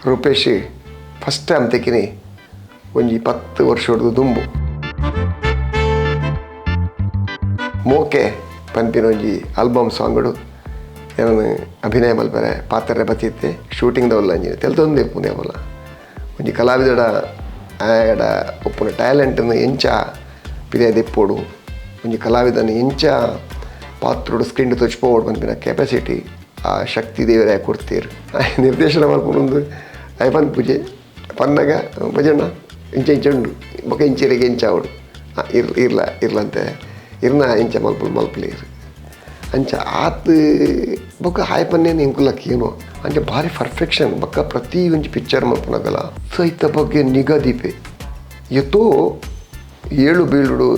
Rupesh first time ತೆಕ್ಕಿನಿ ಒಂಜಿ 10 ವರ್ಷದ ದುಂಬು ಮೋಕೆ ಪನ್ಪಿನ ಒಂಜಿ ಆಲ್ಬಮ್ ಸಾಂಗುಡು ಏನನ್ನು ಅಭಿನಯ ಮಲ್ಪರೆ ಪಾತ್ರ ಬತ್ತಿತ್ತೆ ಶೂಟಿಂಗ್ ದವಲ್ಲ ಅಂಜಿನ ತೆಲ್ತೊಂದು ಇಪ್ಪುನೆ ಅವಲ್ಲ ಒಂಜಿ ಕಲಾವಿದಡ ಆಯಡ ಉಪ್ಪುನ ಟ್ಯಾಲೆಂಟನ್ನು ಎಂಚ ಪಿರಿಯ ದೆಪ್ಪೋಡು ಒಂಜಿ ಕಲಾವಿದನ ಎಂಚ ಪಾತ್ರೋಡು ಸ್ಕ್ರೀನ್ ತೊಚ್ಪೋಡು ಪನ್ಪಿನ ಕೆಪಾಸಿಟಿ ಆ ಶಕ್ತಿ ದೇವರೇ ಕೊಡ್ತೀರು. ನಿರ್ದೇಶನ ಮಲ್ಪುನೊಂದು ಆಯ್ ಪನ್ಪುಜೆ ಪನ್ನಗ ಭಜಣ್ಣ ಇಂಚ ಇಂಚ ಉಂಡು ಬೊಕ ಇಂಚೆರೆಗೆ ಎಂಚ ಆವಡು ಇರ್ ಇರ್ಲ ಇರ್ಲಂತೆ ಇರ್ನ ಇಂಚ ಮಲ್ಪು ಮಲ್ಪಲೇರು ಅಂಚ ಆತ್ ಬೊಕ ಆಯ್ ಪನ್ನೇನು ಎಂಕುಲಕ್ಕೆ ಏನೋ ಅಂಚ ಭಾರಿ ಪರ್ಫೆಕ್ಷನ್ ಬೊಕ ಪ್ರತಿ ಒಂಜಿ ಪಿಕ್ಚರ್ ಮಲ್ಪುನಗಲ ಸೈತ ಬಗ್ಗೆ ನಿಗದಿಪೆ ಎತ್ತೋ ಏಳು ಬೀಳುಡು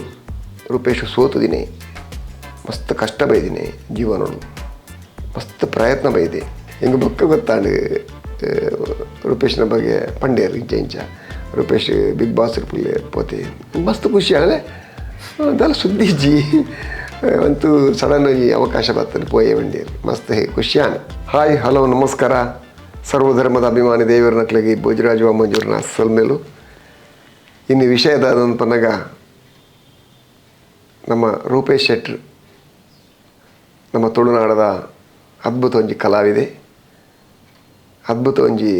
ರೂಪೇಶ್ ಸೋತುದಿನಿ ಮಸ್ತ್ ಕಷ್ಟ ಬೈದಿನಿ ಜೀವನಡು ಮಸ್ತ್ ಪ್ರಯತ್ನ ಬೈದೆ ಹಿಂಗೆ ಬೊಕ್ಕ ಗೊತ್ತಾಂಡು ರೂಪೇಶ್ನ ಬಗ್ಗೆ ಪಂಡೇರು ಇಂಚ ಇಂಚ ರೂಪೇಶ್ ಬಿಗ್ ಬಾಸ್ ಪುಲ್ಲೆ ಪೋತೆ ಮಸ್ತ್ ಖುಷಿ ಆಗಲೆ ಅದೆಲ್ಲ ಸುದ್ದಿ ಇಜ್ಜಿ ಅಂತೂ ಸಡನ್ ಆಗಿ ಅವಕಾಶ ಬರ್ತದೆ ಪೋಯೆ ಬಂಡೇರು ಮಸ್ತ್ ಖುಷಿಯಾನ. ಹಾಯ್ ಹಲೋ ನಮಸ್ಕಾರ ಸರ್ವಧರ್ಮದ ಅಭಿಮಾನಿ ದೇವರ ನಕ್ಲಿಗೆ ಭೋಜರಾಜ್ ವಾಮಂಜೂರ್ನ ಅಸಲ್ ಮೇಲು. ಇನ್ನು ವಿಷಯದ ಪನ್ನಗ ನಮ್ಮ ರೂಪೇಶ್ ಶೆಟ್ರು ನಮ್ಮ ತುಳುನಾಡದ ಅದ್ಭುತ ಒಂಜಿ ಕಲಾವಿದೆ, ಅದ್ಭುತ ಒಂಜಿ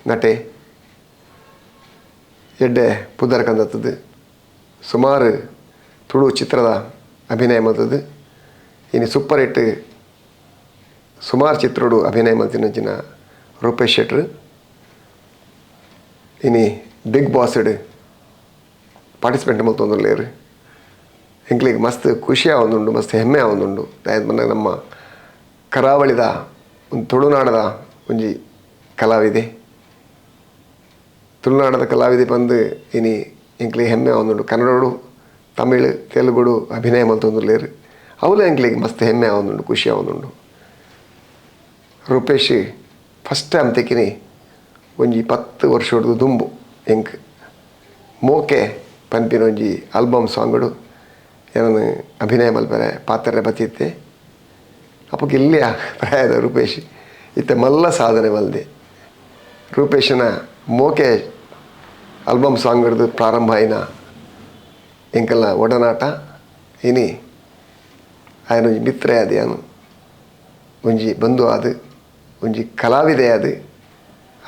ನಟೆ, ಎಡ್ಡೆ ಪುದರ್ ಕಂದತ್ತದು, ಸುಮಾರು ತುಳು ಚಿತ್ರದ ಅಭಿನಯ ಮಲ್ತದ್ದು, ಇನ್ನು ಸೂಪರ್ ಹಿಟ್ ಸುಮಾರು ಚಿತ್ರೋಡು ಅಭಿನಯ ಮಲ್ತಿನಂಚಿನ ರೂಪೇಶ್ ಶೆಟ್ರು ಇನಿ ಬಿಗ್ ಬಾಸ್ಡ್ ಪಾರ್ಟಿಸಿಪೇಟ್ ಮಲ್ತೊಂದುಲ್ಲೇರು. ಎಂಕ್ಲಿಗೆ ಮಸ್ತ್ ಖುಷಿ ಆವೊಂದುಂಡು, ಮಸ್ತ್ ಹೆಮ್ಮೆ ಆವೊಂದುಂಡು. ದಾಯೆ ನಮ್ಮ ಕರಾವಳಿದ ಒಂದು ತುಳುನಾಡದ ಒಂಜಿ ಕಲಾವಿದೆ, ತುಳುನಾಡದ ಕಲಾವಿದೆ ಬಂದು ಇನಿ ಎಂಕ್ಲಿಗೆ ಹೆಮ್ಮೆ ಆವೊಂದುಂಡು. ಕನ್ನಡೋಡು ತಮಿಳು ತೆಲುಗುಡು ಅಭಿನಯ ಮಲ್ತೊಂದುಲ್ಲೇರು, ಅವಲ ಎಂಕ್ಲಿಗೆ ಮಸ್ತ್ ಹೆಮ್ಮೆ ಆವೊಂದುಂಡು, ಖುಷಿ ಆವೊಂದುಂಡು. ರೂಪೇಶ್ ಫಸ್ಟ್ ಟೈಮ್ ತೆಕ್ಕಿನಿ ಒಂಜಿ 10 ವರ್ಷದ ದುಂಬು ಎಂಕ್ ಮೋಕೆ ಪನ್ಪಿನ ಒಂಜಿ ಆಲ್ಬಮ್ ಸಾಂಗುಡು ಏನನ್ನು ಅಭಿನಯ ಮಲ್ಪರೆ ಪಾತ್ರ ಬತ್ತಿತ್ತೆ. ಅಪ್ಪಗೆ ಇಲ್ಲಿಯ ಪ್ರಾಯದ ರೂಪೇಶ್ ಇತ್ತ ಮಲ್ಲ ಸಾಧನೆ ಮಲ್ದೆ. ರೂಪೇಶನ ಮೋಕೆ ಆಲ್ಬಮ್ ಸಾಂಗ್ ಹಿಡಿದು ಪ್ರಾರಂಭ ಆಯ್ನ ಎಂಕಲ್ನ ಒಡನಾಟ ಇನಿ ಆಯನ ಒಂಜಿ ಮಿತ್ರೆ ಆದ, ಯಾನು ಒಂಜಿ ಬಂಧು ಆದ, ಒಂಜಿ ಕಲಾವಿದೆ ಆದ,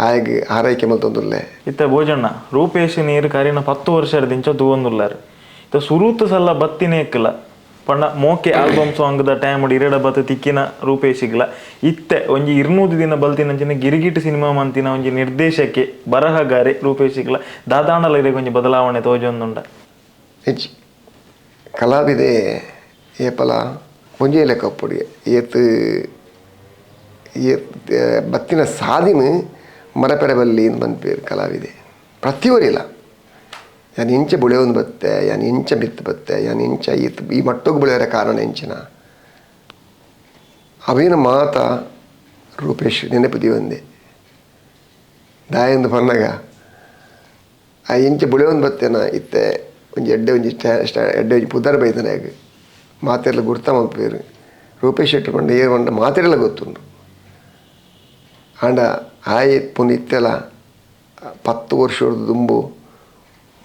ಆಯಗ್ ಆರೈಕೆ ಮಲ್ತೊಂದುಲ್ಲೆ. ಇತ್ತ ಭೋಜಣ್ಣ ರೂಪೇಶ್ ನೀರು ಕರಿನ 10 ವರ್ಷದಿಂಚ ತೂವೊಂದುಲ್ಲಾರು. ಇತ್ತ ಸುರೂತ ಸಲ್ಲ ಬತ್ತಿನೇಕ್ಲ ಪಂಡ ಮೋಕೆ album song the time ಇರಡ ಬತ್ತ ತಿಕ್ಕಿನ ರೂಪೇಶಿಗ್ಲ ಇತ್ತೆ ಒಂಜಿ 200 ದಿನ ಬಲ್ತಿನಂಚಿನ ಗಿರಿಗಿಟ್ ಸಿನಿಮಾ ಮಂತಿನ ಒಂಜಿ ನಿರ್ದೇಶಕ್ಕೆ ಬರಹಗಾರೆ ರೂಪೇಶಿಗ್ಲ ದಾದಾಂಡಲ ಇರಗೆ ಒಂಜಿ ಬದಲಾವಣೆ ತೋಜೊಂದುಂಡ. ಹೆಚ್ಚು ಕಲಾವಿದೆ ಏಪಲ ಒಂಜೇ ಲೆಕ್ಕ ಪೊಡಿ ಏತ್ ಏತ್ ಬತ್ತಿನ ಸಾದಿನ ಮರಪೆರೆ ಬಲ್ಲಿ ಪನ್ಪೇರು ಕಲಾವಿದೆ ಪ್ರತಿಯೊರಿಲ್ಲ. ಯಾನ್ ಇಂಚ ಬುಳೆಯೊಂದು ಬತ್ತೆ, ಯಾನ್ ಇಂಚ ಬಿತ್ತು ಬತ್ತೆ, ಯಾನ್ ಇಂಚ ಈತ್ ಈ ಮಟ್ಟಕ್ಕೆ ಬೆಳೆಯೋರ ಕಾರಣ ಇಂಚಿನ ಅವೇನ ಮಾತ ರೂಪೇಶ್ ನೆನಪು ದಿವಂದೆ. ದಾಯಂದು ಪನ್ನಗ ಆ ಇಂಚ ಬುಳೆಯೊಂದು ಬತ್ತೇನ ಇತ್ತೆ ಒಂಜಿ ಎಡ್ಡೆ ಒಂಜಿ ಎಡ್ಡೆ ಒಂಜಿ ಪುದರ್ ಬೈದನ ಮಾತೆಲ್ಲ ಗುರ್ತ ಮಲ್ಪೇರು. ರೂಪೇಶ್ ಶೆಟ್ರು ಪಂಡ ಏರು ಪಂಡ ಮಾತೆರೆಲ್ಲ ಗೊತ್ತುಂಡು. ಆಂಡ ಆಯ್ ಪುನ ಇತ್ತೆಲ್ಲ 10 ವರ್ಷದ ದುಂಬು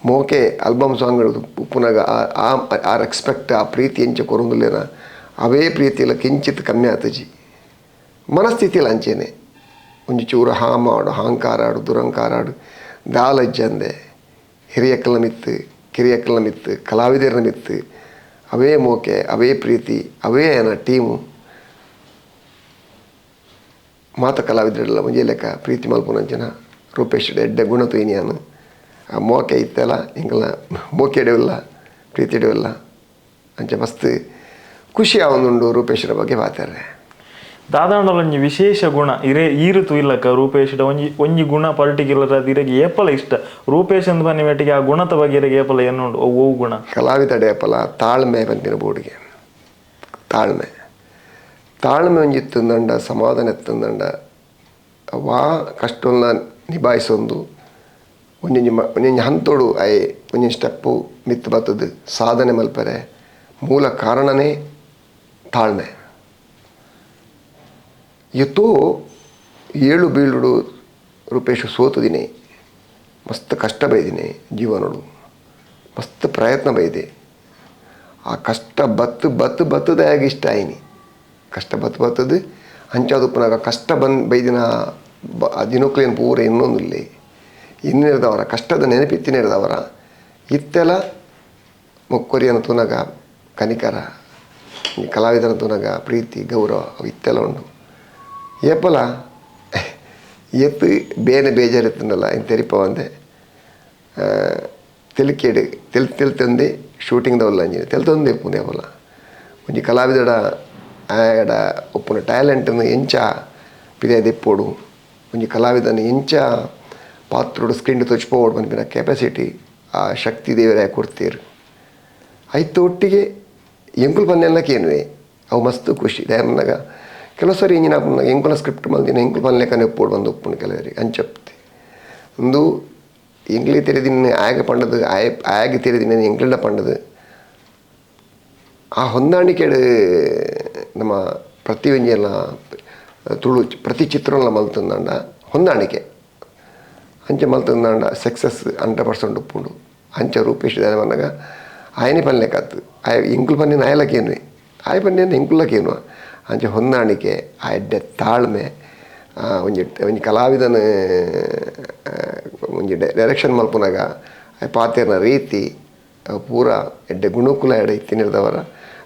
ಮೋಕೆ ಆಲ್ಬಮ್ ಸಾಂಗ್ಗಳು ಉಪ್ಪುನಾಗ ಆ ಆ ರೆಸ್ಪೆಕ್ಟ್ ಆ ಪ್ರೀತಿ ಎಂಚ ಕೊರೊಂದುಲ್ಲೇನ ಅವೇ ಪ್ರೀತಿಯೆಲ್ಲ ಕಿಂಚಿತ್ ಕಮ್ಮಿ ಆತಜಿ. ಮನಸ್ಥಿತಿಲ ಅಂಚೆನೆ ಒಂಜಿ ಚೂರು ಹಾಮಾಡು ಅಹಂಕಾರ ಆಡು ದುರಂಕಾರ ಆಡು ದಾಲಜ್ಜಂದೆ ಹಿರಿಯಕ್ಕಲ ಮಿತ್ತು ಕಿರಿಯಕ್ಕಲ ಮಿತ್ತು ಕಲಾವಿದರ ಮಿತ್ತು ಅವೇ ಮೋಕೆ ಅವೇ ಪ್ರೀತಿ ಅವೇ ಏನ ಟೀಮು ಮಾತ ಕಲಾವಿದರೆಲ್ಲ ಒಂಜೇ ಲೆಕ್ಕ ಪ್ರೀತಿ ಮಲ್ಪುನಂಚಿನ ರೂಪೇಶ್ ಎಡ್ಡೆ ಗುಣ ತೂಯಿನಿಯಾನು. ಆ ಮೋಕೆ ಇತ್ತೆಲ್ಲ ಎಂಕಲ್ನ ಮೋಕೆ ಇಡವಿಲ್ಲ ಪ್ರೀತಿ ಇಡವಿಲ್ಲ ಅಂಚೆ ಮಸ್ತ್ ಖುಷಿ ಆವೊಂದುಂಡು ರೂಪೇಶ್ರ ಬಗ್ಗೆ ಮಾತಾಡ್ರೆ. ದಾದಾಂಡಲ ಒಂಜಿ ವಿಶೇಷ ಗುಣ ಇರೇ ಈರು ತೂಯಿಲಕ್ಕ ರೂಪೇಶ್ ಒಂಜಿ ಒಂಜಿ ಗುಣ ಪರ್ಟಿಕ್ಯುಲರ್ ಅದು ಇರೆಗೆ ಏಪಲ ಇಷ್ಟ ರೂಪೇಶ್ ಅಂದ್ ಬನ್ನಿ ಮೇಟಿಗೆ ಆ ಗುಣದ ಬಗ್ಗೆ ಇರೆಗೆ ಏಪಲ ಏನುಂಡು ಅವು ಗುಣ ಕಲಾವಿದ ಏಪಲ ತಾಳ್ಮೆ ಪನ್ಪಿನ ಬೋಡಿಗೆ ತಾಳ್ಮೆ ತಾಳ್ಮೆ ಒಂಜಿ ಇತ್ತಂದಂಡ ಸಮಾಧಾನ ಎತ್ತಂದಂಡ ವಾ ಕಷ್ಟನ್ನ ನಿಭಾಯಿಸೊಂದು ಒಂಜೊಂಜಿ ಒಂಜೊಂಜಿ ಹಂತೋಡು ಅಯ್ ಒಂಜೊಂಜಿ ಸ್ಟೆಪ್ಪು ಮಿತ್ತು ಬತ್ತದು ಸಾಧನೆ ಮಲ್ಪರೆ ಮೂಲ ಕಾರಣನೇ ತಾಳ್ಮೆ. ಎತ್ತೋ ಏಳು ಬೀಳುಡು Rupesh ಸೋತುದಿನಿ, ಮಸ್ತ್ ಕಷ್ಟ ಬೈದಿನಿ ಜೀವನೋಡು, ಮಸ್ತ್ ಪ್ರಯತ್ನ ಬೈದೆ. ಆ ಕಷ್ಟ ಬತ್ತು ಬತ್ತು ಬತ್ತದಾಗಿ ಇಷ್ಟ ಆಯ್ನಿ, ಕಷ್ಟ ಬತ್ತು ಬತ್ತದು ಅಂಚಾದುಪ್ಪನಾಗ ಕಷ್ಟ ಬಂದು ಬೈದಿನ ಆ ದಿನಕ್ಲೇನು ಪೂರ ಇನ್ನೊಂದಿಲ್ಲ ಇನ್ನಿರ್ದವರ ಕಷ್ಟದ ನೆನಪಿತ್ತಿನಿರ್ದವರ ಇತ್ತೆಲ್ಲ ಮೊಕ್ಕೊರಿಯನ ತುನಗ ಕನಿಕರ ಕಲಾವಿದನ ತುನಗ ಪ್ರೀತಿ ಗೌರವ ಅವು ಇತ್ತೆಲ್ಲ ಉಂಡು. ಏಪಲ ಎತ್ತು ಬೇನೆ ಬೇಜಾರಿತ್ತನಲ್ಲ ಇನ್ನು ತೆರಿಪ ಒಂದೆ ತೆಲಿಕೇಡು ತೆಲ್ ತೆಲ್ತಂದೆ ಶೂಟಿಂಗ್ದವಲ್ಲ ಅಂಜಿನ ತೆಲ್ತೊಂದೆ ಇಪ್ಪುಂದು ಏಪಲ ಒಂಜಿ ಕಲಾವಿದಡ ಆಯಡ ಒಪ್ಪುನ ಟ್ಯಾಲೆಂಟನ್ನು ಎಂಚ ಪಿರಿಯ ದೆಪ್ಪೋಡು, ಒಂಜಿ ಕಲಾವಿದನ ಎಂಚ ಪಾತ್ರೋಡು ಸ್ಕ್ರೀನ್ ತೊಚ್ಪೋಡು ಪನ್ಪಿನ ಕೆಪಾಸಿಟಿ ಆ ಶಕ್ತಿ ದೇವರಾಯ ಕೊಡ್ತೀರು. ಐತ ಒಟ್ಟಿಗೆ ಎಂಕುಲು ಪನ್ನೆಲ್ಲಕ್ಕೇನುವೆ ಅವು ಮಸ್ತ್ ಖುಷಿ. ದಯಮನ್ನಾಗ ಕೆಲವು ಸರಿ ಇಂಜಿನ ಎಂಕುಲ ಸ್ಕ್ರಿಪ್ಟ್ ಮಲ್ದಿನ ಎಂಕುಲು ಪನ್ಲೆಕ್ಕನೆ ಒಪ್ಪೋಡು ಬಂದು ಒಪ್ಪುಂಡು ಕೆಲವರಿಗೆ ಅಂಚಪ್ತಿ. ಒಂದು ಎಂಕ್ಲಿ ತೆರೆದಿನ ಆಯಗ ಪಂಡದು ಆಯ ಆಯಗ ತೆರೆದಿನ ಎಂಕ್ಲೆಡ ಪಂಡದು ಆ ಹೊಂದಾಣಿಕೆಡು ನಮ್ಮ ಪ್ರತಿಯೊಂಜೆಲ್ಲ ತುಳು ಪ್ರತಿ ಚಿತ್ರಲ ಮಲ್ತಂದಾಂಡ ಹೊಂದಾಣಿಕೆ ಅಂಚೆ ಮಲ್ತಂದಾಂಡ ಸಕ್ಸಸ್ 100% ಉಪ್ಪುಂಡು. ಅಂಚೆ ರೂಪೇಶ್ ದಾದ ಆಯನೇ ಪನ್ಲೆಕಾತು ಆಯ ಎಂಕುಲು ಪನ್ನಿನ ಆಯಲಕ್ಕೇನುವೆ ಆಯ ಪನ್ನಿನ ಎಂಕುಲಕ್ಕೇನು ಅಂಚೆ ಹೊಂದಾಣಿಕೆ ಆ ಎಡ್ಡೆ ತಾಳ್ಮೆ ಒಂಜಿ ಒಂಜಿ ಕಲಾವಿದನ ಒಂಜಿ ಡೈರೆಕ್ಷನ್ ಮಲ್ಪುನಾಗ ಆ ಪಾತೆರ್ನ ರೀತಿ ಪೂರ ಎಡ್ಡೆ ಗುಣಕುಲ ಎಡೆ ಇತ್ತಿನಿರ್ದವರ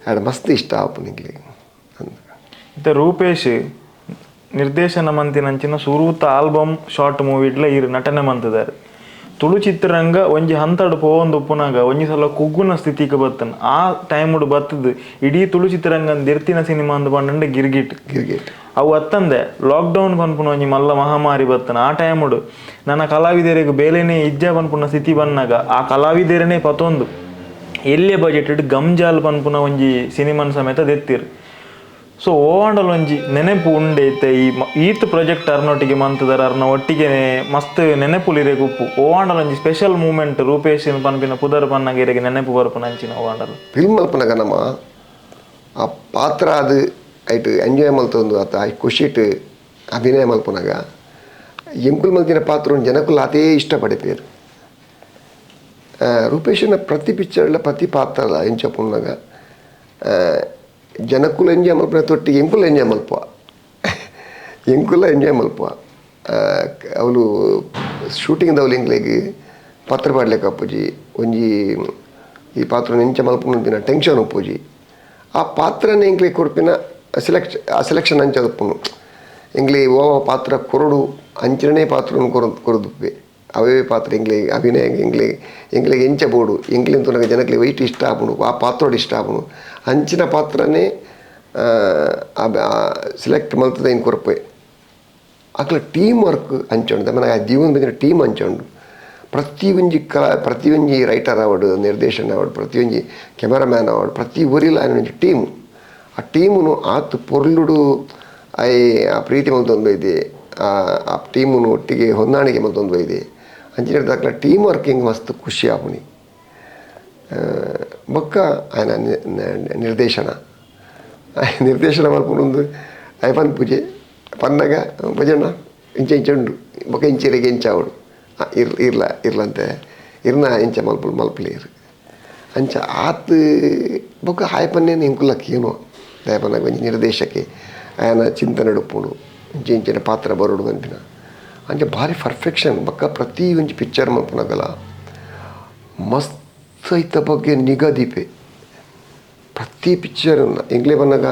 ಆಡ ಮಸ್ತ್ ಇಷ್ಟ ಆಪುಂಡು ಎಂಕ್ಲೆಗ್. ಇತ್ತೆ ರೂಪೇಶ್ ನಿರ್ದೇಶನ ಮಂತಿನಂಚಿನ ಸುರೂತ ಆಲ್ಬಮ್ ಶಾರ್ಟ್ ಮೂವಿಡ್ಲ ಇರು ನಟನೆ ಮಂತದಾರೆ. ತುಳು ಚಿತ್ರರಂಗ ಒಂಜಿ ಹಂತಡು ಪೋವೊಂದು ಉಪ್ಪುನಾಗ ಒಂಜಿ ಸಲ ಕುಗ್ಗುನ ಸ್ಥಿತಿಗೆ ಬತ್ತನ ಆ ಟೈಮುಡು ಬತ್ತದು ಇಡೀ ತುಳು ಚಿತ್ರರಂಗ ದೆರ್ತಿನ ಸಿನಿಮಾ ಅಂದ್ ಪಂಡ ಗಿರ್ಗಿಟ್ ಗಿರ್ಗಿಟ್ ಅವು ಅತ್ತಂದೆ ಲಾಕ್ಡೌನ್ ಪನ್ಪುನ ಒಂಜಿ ಮಲ್ಲ ಮಹಾಮಾರಿ ಬತ್ತನ ಆ ಟೈಮುಡು ನನ್ನ ಕಲಾವಿದರಿಗೆ ಬೇಲೆನೇ ಇಜ್ಜ ಪನ್ಪುನ ಸ್ಥಿತಿ ಬನ್ನಾಗ ಆ ಕಲಾವಿದರನೇ ಪತೊಂದು ಎಲ್ಲೇ ಬಜೆಟೆಡ್ ಗಮ್ಜಾಲ್ ಪನ್ಪುನ ಒಂಜಿ ಸಿನಿಮಾನ್ ಸಮೇತ ದೆತ್ತಿರು. ಸೊ ಓವಾಂಡಲ್ ಒಂಜಿ ನೆನಪು ಉಂಡೆ ಇತ್ತೆ ಈ ಈತ್ ಪ್ರಾಜೆಕ್ಟ್ ಅರ್ನೊಟ್ಟಿಗೆ ಮಂತದಾರ ಅರ್ನ ಒಟ್ಟಿಗೆ ಮಸ್ತ್ ನೆನಪುಲಿರೆ ಗುಪ್ಪು ಓವಾಂಡಲ್ ಒಂಜಿ ಸ್ಪೆಷಲ್ ಮೂಮೆಂಟ್ ರೂಪೇಶ್ ಪನ್ಪಿನ ಪುದರ್ ಪನ್ನಗ ಇರೆಗೆ ನೆನಪು ಬರ್ಪುನ ಅಂಚಿನ ಓವಾಂಡಲ್ ಫಿಲ್ಮ್ ಮಲ್ಪನಗ ನಮ್ಮ ಆ ಪಾತ್ರ ಅದು ಐಟ್ ಎಂಜಾಯ್ ಮಲ್ತೊಂದು ಅತ್ತ I ಖುಷಿಟ್ ಅಭಿನಯ ಮಲ್ಪುನಗ ಎಂಕುಲು ಮಲ್ತಿನ ಪಾತ್ರ ಜನಕುಲು ಅದೇ ಇಷ್ಟಪಡಿಪೇರು. ರೂಪೇಶನ ಪ್ರತಿ ಪಿಕ್ಚರ್ಲ ಪ್ರತಿ ಪಾತ್ರ ಎಂಚ ಪುಣ್ಣಗ ಜನಕುಲು ಎಂಜಾಯ್ ಮಲ್ಪುನ ತೊಟ್ಟಿಗೆ ಎಂಕುಲು ಎಂಜಾಯ್ ಮಲ್ಪುವ ಎಂಕುಲ ಎಂಜಾಯ್ ಮಲ್ಪುವ. ಅವಳು ಶೂಟಿಂಗ್ದವಳು ಎಂಕ್ಲೆಗ್ ಪಾತ್ರ ಪಾಡ್ಲಿಕ್ಕೆ ಅಪ್ಪುಜಿ ಒಂಜಿ ಈ ಪಾತ್ರ ಎಂಚ ಮಲ್ಪುನ ಟೆನ್ಷನ್ ಉಪ್ಪುಜಿ ಆ ಪಾತ್ರನೇ ಎಂಕ್ಲೆಗ್ ಕೊರ್ಪಿನ ಆ ಸೆಲೆಕ್ಷನ್ ಅಂಚ ಉಪ್ಪುನು ಎಂಕ್ಲೆ ಓ ಪಾತ್ರ ಕೊರಡು ಅಂಚನೆ ಪಾತ್ರನು ಕೊರದುಪ್ಪೆ ಅವೇ ಪಾತ್ರ ಎಂಕ್ಲೆ ಅಭಿನಯ ಎಂಕ್ಲೆ ಎಂಕ್ಲೆಗ್ ಎಂಚ ಬೋಡು ಎಂಕ್ಲೆನ್ ತೂನಗ ಜನಕ್ಲೆ ವೈಟ್ ಇಷ್ಟ ಆಪುಂಡು ಆ ಪಾತ್ರೋಡು ಇಷ್ಟ ಆಪುಂಡು ಅಂಚಿನ ಪಾತ್ರನೇ ಸೆಲೆಕ್ಟ್ ಮಲ್ತದ ಇನ್ ಕೊರ್ಪೆ. ಅಕ್ಲ ಟೀಮ್ ವರ್ಕ್ ಅಂಚುಂಡು ಮನ ಆ ಜೀವನ ಬಂದಿನ ಟೀಮ್ ಅಂಚುಂಡು ಪ್ರತಿಯೊಂಜಿ ಪ್ರತಿಯೊಂಜಿ ರೈಟರ್ ಆವಡು ನಿರ್ದೇಶನ ಆವಡು ಪ್ರತಿಯೊಂಜಿ ಕೆಮರಾಮ್ಯಾನ್ ಆವಡು ಪ್ರತಿ ಊರಿಲ್ಲ ఆయన ಒಂಜಿ ಟೀಮ್ ಆ ಟೀಮುನು ಆತ್ ಪೊರ್ಲುಡು I ಆ ಪ್ರೀತಿ ಮಲ್ತೊಂದು ಇದೆ ಆ ಟೀಮುನು ಒಟ್ಟಿಗೆ ಹೊಂದಾಣಿಕೆ ಮಲ್ತೊಂದು ಇದೆ ಅಂಚಿನ ಅಕ್ಲ ಟೀಮ್ ವರ್ಕಿಂಗ್ ಮಸ್ತ್ ಖುಷಿ ಆಪುನಿ. ಬೊಕ್ಕ ఆయన ನಿರ್ದೇಶನ ನಿರ್ದೇಶನ ಮಲ್ಪುನೊಂದು ಆಯ್ ಪನ್ಪುಜೆ ಪನ್ನಗ ಭಜನ ಇಂಚ ಇಂಚ ಉಂಡು ಬೊಕ್ಕ ಇಂಚಿರಿಗೆ ಇಂಚ ಆವಡು ಇರ್ಲ ಇರ್ಲಂತೆ ಇರ್ನ ಇಂಚ ಮಲ್ಪು ಮಲ್ಪುಲೇರು ಅಂಚ ಆತ್ ಬೊಕ್ಕ ಆಯ್ ಪನ್ನೇನು ಎಂಕುಲಕ್ಕೆ ಏನೋ ದಯಪನ್ನಗ ಒಂಜಿ ನಿರ್ದೇಶಕೆ ಆಯನ ಚಿಂತನೆ ಉಪ್ಪುಂಡು ಇಂಚ ಇಂಚಿನ ಪಾತ್ರ ಬರೋಡು ಪನ್ಪಿನ ಅಂಚ ಭಾರಿ ಪರ್ಫೆಕ್ಷನ್. ಬೊಕ್ಕ ಪ್ರತಿ ಒಂಜಿ ಪಿಕ್ಚರ್ ಮಲ್ಪುನಗಲ ಮಸ್ತ್ ಐತ ಬಗ್ಗೆ ನಿಗಾ ದೀಪೆ ಪ್ರತಿ ಪಿಕ್ಚರ್ ಎಂಕ್ಲೆ ಪನ್ನಗ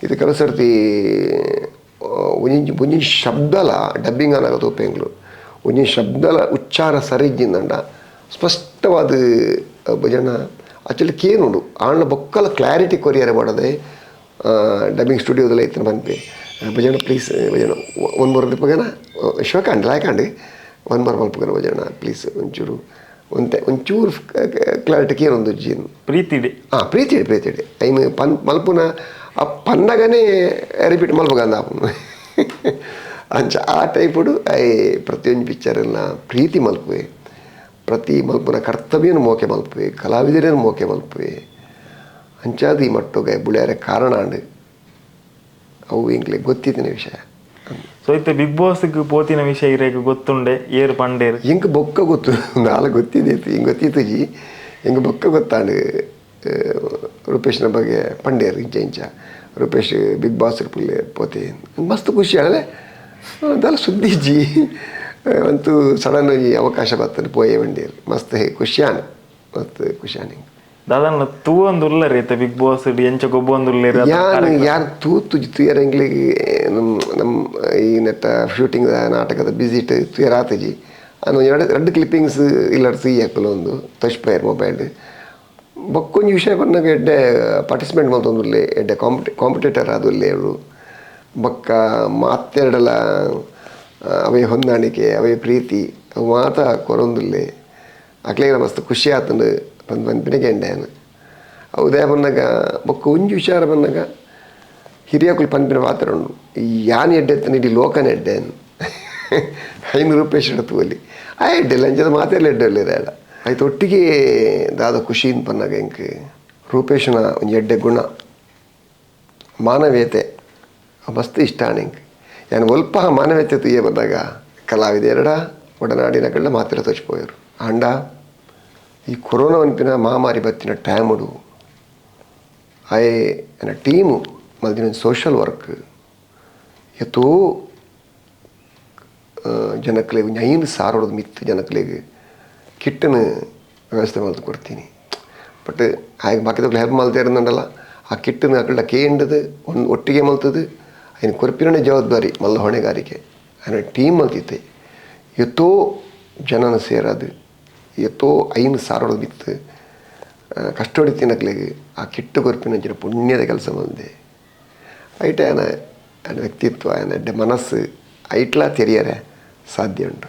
ಇದು ಕೆಲವು ಸರ್ತಿ ಒಂಜಿ ಒಂಜಿ ಶಬ್ದಲ ಡಬ್ಬಿಂಗ್ ಆನಗ ತೂಪೆ ಎಂಕ್ಲು ಒಂಜಿ ಶಬ್ದಲ ಉಚ್ಚಾರ ಸರಿ ಇಜ್ಜಿಂದಂಡ ಸ್ಪಷ್ಟವಾದ ಭಜನ ಆಕ್ಚುಲಿ ಕೇನುಂಡು ಆಂಡ ಬೊಕ್ಕಲ ಕ್ಲಾರಿಟಿ ಕೊರಿಯರೆ ಮಾಡದೆ ಡಬ್ಬಿಂಗ್ ಸ್ಟುಡಿಯೋದಲ್ಲಿ ಐತನ ಪನ್ಪೆ ಭಜನ ಪ್ಲೀಸ್ ಭಜನ ಒನ್ ಮೋರ್ ಪಗನ ಶೋಕಾಂಡ್ ಲಾಯ್ಕಾಂಡ್ ಒನ್ ಮೋರ್ ಮಲ್ಪಗನ ಭಜನ ಪ್ಲೀಸ್ ಒಂಚೂರು ಒಂತೆ ಒಂಚೂರು ಕ್ಲಾರಿಟಿ ಕೇನೊಂದು ಜೀನ್ ಪ್ರೀತಿ ಇಡೆ ಹಾಂ ಪ್ರೀತಿ ಇಡೆ ಪ್ರೀತಿ ಇಡೆ ಐನು ಪನ್ ಮಲ್ಪುನ ಆ ಪನ್ನಗನೇ ರಿಪೀಟ್ ಮಲ್ಪಗಂದ ಆಪುನು ಅಂಚ ಆ ಟೈಪುಡು I ಪ್ರತಿಯೊಂದು ಪಿಕ್ಚರೆಲ್ಲ ಪ್ರೀತಿ ಮಲ್ಪುವೆ ಪ್ರತಿ ಮಲ್ಪುನ ಕರ್ತವ್ಯನು ಮೋಕೆ ಮಲ್ಪುವೆ ಕಲಾವಿದರೇನು ಮೋಕೆ ಮಲ್ಪುವೆ ಅಂಚಾದ ಈ ಮಟ್ಟುಗೆ ಬುಳ್ಯಾರೆ ಕಾರಣ ಅಂಡ್ ಅವು ಎಂಕ್ಲೆ ಗೊತ್ತಿತ್ತಿನ ವಿಷಯ. So ಇತ್ತೆ ಬಿಗ್ ಬಾಸ್ ಗ್ ಪೋತಿನ ವಿಷಯ ಇರೆಗ್ ಗೊತ್ತುಂಡೆ ಏರ್ ಪಂಡೇರ್? ಎಂಕ್ ಬೊಕ್ಕ ಗೊತ್ತು, ನಾಲ್ ಗೊತ್ತಿದ್ದಿತ್ತು, ಹಿಂಗೆ ಗೊತ್ತಿತ್ತುಜಿ. ಎಂಕ್ ಬೊಕ್ಕ ಗೊತ್ತಾಂಡ್ ರೂಪೇಶ್ನ ಬಗ್ಗೆ ಪಂಡೇರ್ ಇಂಚ ಇಂಚ ರೂಪೇಶ್ ಬಿಗ್ ಬಾಸ್ ಪುಲ್ಲೆ ಪೋತೆ. ಮಸ್ತ್ ಖುಷಿ ಆಂಡಲೆ ದಾಲ ಸುದ್ದಿ ಇಜ್ಜಿ, ಅಂತೂ ಸಡನ್ ಒಂಜಿ ಅವಕಾಶ ಬತ್ತಂಡ್ ಪೋಯೆ ಬಂಡೇರ್. ಮಸ್ತ್ ಖುಷಿ ಆಂಡ್, ಮಸ್ತ್ ಖುಷಿ ಆಂಡ್. ದಾದನ್ನ ತೂವೊಂದುಲ್ಲರ್ ಇತ್ತೆ ಬಿಗ್ ಬಾಸ್ ಎಂಚ ಗೊಬ್ಬೊಂದುಲ್ಲೆರ್? ಯಾನ್ ಯಾನ್ ತೂತುಜಿ, ತೂಯರ ಎಂಕ್ಲೆಗ್ ನಮ್ಮ ಈ ನೆತ್ತ ಶೂಟಿಂಗ್ ನಾಟಕದ ಬಿಸಿಟ್ ತೂಯರ ಆತುಜಿ. ಅನು ಎರಡು ಕ್ಲಿಪ್ಪಿಂಗ್ಸ್ ಇಲ್ಲಡ್ ತೂಯಕ್ಕಲು ಒಂದು ತೋಜ್ಪಾಯೆರ್ ಮೊಬೈಲ್ಡ್. ಬೊಕ್ಕೊಂಜಿ ವಿಷಯ ಪನ್ನಗ ಎಡ್ಡೆ ಪಾರ್ಟಿಸಿಪೇಟ್ ಮಲ್ತೊಂದುಲ್ಲೆ, ಎಡ್ಡೆ ಕಾಂಪಿಟೇಟರ್ ಆದುಲ್ಲೆ ಅವ್ರು. ಬೊಕ್ಕ ಮಾತೆರಡಲ ಅವೇ ಹೊಂದಾಣಿಕೆ, ಅವೇ ಪ್ರೀತಿ ಅವು ಮಾತ ಕೊರೊಂದುಲ್ಲೆ. ಅಕ್ಲೆಗ್ಲ ಮಸ್ತ್ ಖುಷಿ ಆತುಂಡು ಪಂದ್ ಪನ್ಪಿನಗೆ ಎಡ್ಡೆ ಯಾನ್. ಅವು ದಾಯೆ ಪನ್ನಗ ಬೊಕ್ಕ ಒಂಜಿ ವಿಚಾರ ಪನ್ನಗ ಹಿರಿಯಕುಲು ಪನ್ಪಿನ ಪಾತೆರ ಉಂಡು, ಈ ಯಾನ್ ಎಡ್ಡೆ ಇತ್ತಿನ ಇಡೀ ಲೋಕನ ಎಡ್ಡೆ ಐನು ರೂಪೇಶ್ ತೂವೊಲಿ ಆ ಎಡ್ಡೆ ಇಲ್ಲ ಅಂಚದ ಮಾತೆರ್ಲ ಎಡ್ಡೆ ಉಲ್ಲೆರ್ ಆಯಡ. ಐತ ಒಟ್ಟಿಗೆ ದಾದ ಖುಷಿ ಪನ್ನಗ ಎಂಕ್ ರೂಪೇಶನ ಒಂಜಿ ಎಡ್ಡೆ ಗುಣ, ಮಾನವೀಯತೆ ಮಸ್ತ್ ಇಷ್ಟ ಆಂಡ್ ಎಂಕ್. ಯಾನ್ ಒಲ್ಪ ಮಾನವೀಯತೆ ತೂಯೆ ಬನ್ನಗ ಕಲಾವಿದೆರಡ ಒಡನಾಡಿನ ಕಳ್ಳ ಮಾತೆರ ತೋಚಿಪೋಯೆರ್. ಆಂಡ ಈ ಕೊರೋನಾ ಪನ್ಪಿನ ಮಹಾಮಾರಿ ಬತ್ತಿನ ಟೈಮುಡು ಆಯೆ ಎನ್ನ ಟೀಮು ಮಲ್ದಿನ ಸೋಷಲ್ ವರ್ಕ್ ಏತೋ ಜನಕ್ಲೆಗ್ 5,000 ಮಿತ್ತ್ ಜನಕ್ಲೆಗ್ ಕಿಟ್ಟನ್ ವ್ಯವಸ್ಥೆ ಮಲ್ತ್ ಕೊರ್ತೀನಿ. ಬಟ್ ಆಯಗ್ ಬಾಕಿದಕ್ಲು ಹೆಲ್ಪ್ ಮಲ್ತೇರ್ಂಡಲ ಆ ಕಿಟ್ಟನ್ ಅಕಲ್ಡ ಕೇಂಡದು ಒಂದು ಒಟ್ಟಿಗೆ ಮಲ್ತದು ಐನ್ ಕೊರ್ಪಿನನೆ ಜವಾಬ್ದಾರಿ ಮಲ್ಲ ಹೊಣೆಗಾರಿಕೆ ಆಯ್ನ ಟೀಮ್ ಮಲ್ತಿತ್ತೆ. ಏತೋ ಜನನ ಸೇರಾದು ಏತೋ 5,000 ಮಿತ್ತ್ ಕಷ್ಟೊಡಿತ್ತಿನಕ್ಲೆಗ್ ಆ ಕಿಟ್ಟು ಕೊರ್ಪಿನಂಚಿನ ಪುಣ್ಯದ ಕೆಲಸ ಮಲ್ದೆ. ಐಟ ಆಯನ ಆಯನ ವ್ಯಕ್ತಿತ್ವ, ಆಯನ ಎಡ್ಡೆ ಮನಸ್ಸು ಐಟ್ಲಾ ತೆರಿಯರೆ ಸಾಧ್ಯ ಉಂಟು.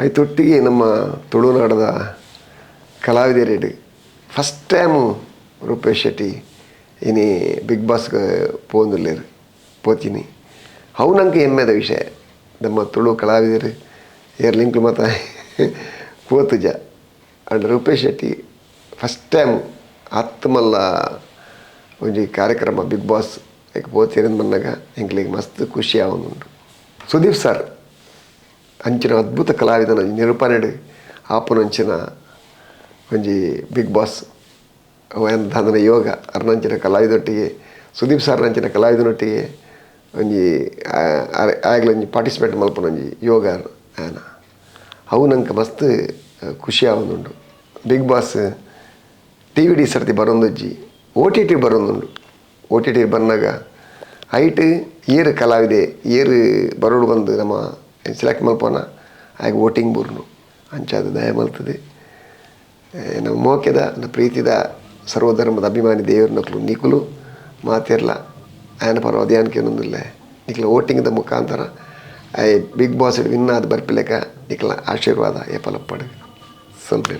ಐತೊಟ್ಟಿಗೆ ನಮ್ಮ ತುಳುನಾಡದ ಕಲಾವಿದರೆಡ್ ಫಸ್ಟ್ ಟೈಮು ರೂಪೇಶ್ ಶೆಟ್ಟಿ ಇನಿ ಬಿಗ್ ಬಾಸ್ಗೆ ಪೋಂದುಲ್ಲೆರ್ ಪೋತೀನಿ. ಅವು ನಂಗೆ ಹೆಮ್ಮೆದ ವಿಷಯ. ನಮ್ಮ ತುಳು ಕಲಾವಿದರು ಏರ್ ಲಿಂಕ್ಲು ಮಾತ ಪೋತುಜ. And Rupesh Shetty first time ಆತ್ಮಲ್ಲ ಒಂಜಿ ಕಾರ್ಯಕ್ರಮ ಬಿಗ್ ಬಾಸ್ ಪೋತಿರಂದು ಬಂದಾಗ ಎಂಕ್ಲೆಗ್ ಮಸ್ತ್ ಖುಷಿ ಆವೊಂದುಂಡು. ಸುದೀಪ್ ಸರ್ ಅಂಚಿನ ಅದ್ಭುತ ಕಲಾವಿದನ ನಿರೂಪಣೆಡ್ ಆಪುನಂಚಿನ ಒಂಜಿ ಬಿಗ್ ಬಾಸ್ ದಾದನ ಯೋಗ ಅರ್ನಂಚಿನ ಕಲಾವಿದೊಟ್ಟಿಗೆ ಸುದೀಪ್ ಸರ್ ನಂಚಿನ ಕಲಾವಿದನೊಟ್ಟಿಗೆ ಒಂಜಿ ಆಗ್ಲೊಂಜಿ ಪಾರ್ಟಿಸಿಪೇಟ್ ಮಲ್ಪುನೊಂಜಿ ಯೋಗ ಆಯನ. ಅವು ನಂಗೆ ಮಸ್ತ್ ಖುಷಿ ಆವೊಂದುಂಡು. Big boss T V D ಸರ್ತಿ ಬರೊಂದುಜ್ಜಿ, O T T ಬರೊಂದುಂಡು. O T T ಬನ್ನಗ ಐಟ್ ಏರು ಕಲಾವಿದೆ ಏರು ಬರೋಡು ಬಂದು ನಮ್ಮ ಸೆಲೆಕ್ಟ್ ಮಲ್ಪೋನ ಆಗ ವೋಟಿಂಗ್ ಬೂರ್ನು ಅಂಚಾದ ದಯ ಮಲ್ತದೆ. ನಮ್ಮ ಮೋಕೆದ ನನ್ನ ಪ್ರೀತಿದ ಸರ್ವಧರ್ಮದ ಅಭಿಮಾನಿ ದೇವರನಕ್ಲು ನಿಕುಲು ಮಾತಿರ್ಲ ಆಯನ ಪರ್ವ ಅಧ್ಯಾನಕ್ಕೆ ನಿಕ್ಲ ವೋಟಿಂಗ್ದ ಮುಖಾಂತರ I big boss win ಆದ ಬರ್ಪಿಲೆಕ ನಿಕ್ಲ ಆಶೀರ್ವಾದ ಏಪಲಪ್ಪಡು. ಸ್ವಲ್ಪ.